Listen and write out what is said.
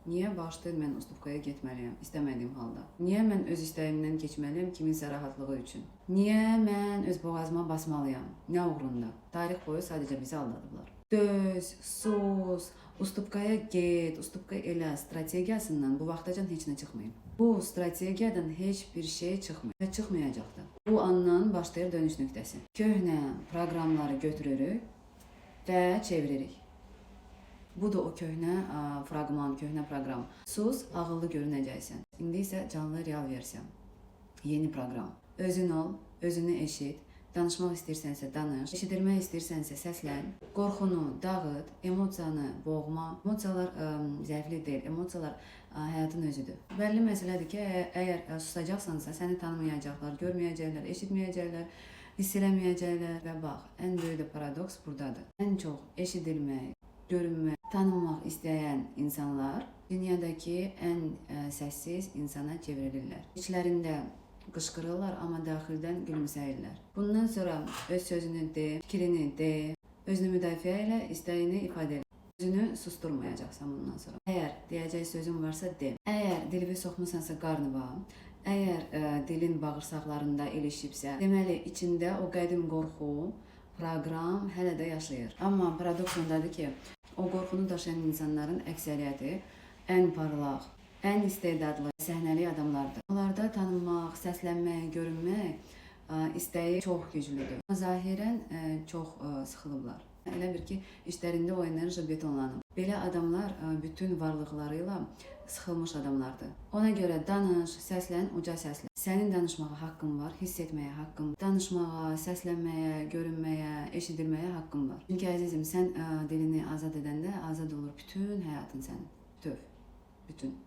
Niyə başlayır mən ustupkaya getməliyəm istəmədiyim halda? Niyə mən öz istəyimdən keçməliyəm kiminsə rahatlığı üçün? Niyə mən öz boğazıma basmalıyam? Nə uğrunda? Tarix boyu sadəcə bizi aldadıblar. Döz, sus, ustupkaya get, ustupka elə strategiyasından bu vaxtacan heç nə çıxmayıb. Bu strategiyadan heç bir şey çıxmır və çıxmayacaq da. Bu andan başlayır dönüş nöqtəsi. Köhnə proqramları götürürük və çeviririk. Bu da o köhnə fraqman, köhnə proqram. Sus, ağıllı görünəcəksən. İndi isə canlı real versiya. Yeni proqram. Özün ol, özünü eşit. Danışmaq istəyirsənsə danış, eşidilmək istəyirsənsə səslən. Qorxunu dağıt, emosiyanı boğma. Emosiyalar zəiflik deyil, emosiyalar həyatın özüdür. Bəlli məsələdir ki, əgər susacaqsansa səni tanımayacaqlar, görməyəcəklər, eşitməyəcəklər, hiss eləməyəcəklər və bax, ən böyük də paradoks burdadır. Ən çox eşidilmək, görünmək, tanınmaq istəyən insanlar dünyadakı ən səssiz insana çevrilirlər. İçlərində qışqırırlar, amma daxildən gülümsəyirlər. Bundan sonra öz sözünü de, fikrini de, özünü müdafiə elə, istəyini ifadə elə. Özünü susturmayacaqsan bundan sonra. Əgər deyəcək sözün varsa de. Əgər dilini soxmusansa qarnına, əgər dilin bağırsaqlarında ilişibsə, deməli içində o qədim qorxu, proqram hələ də yaşayır. Amma paradoks ondadır ki, o qorxunu daşıyan insanların əksəriyyəti ən parlaq, ən istedadlı, səhnəli adamlardır. Onlarda tanınmaq, səslənmək, görünmək istəyi çox güclüdür. Zahirən çox sıxılıblar. Elə bir ki, içlərində o enerji betonlanıb. Belə adamlar bütün varlıqları ilə sıxılmış adamlardır. Ona görə danış, səslən, uca səslə. Sənin danışmağa haqqın var, hiss etməyə haqqın, danışmağa, səslənməyə, görünməyə, eşidilməyə haqqın var. Çünki əzizim, sən dilini azad edəndə azad olur bütün həyatın sənin. Bütöv. Bütün.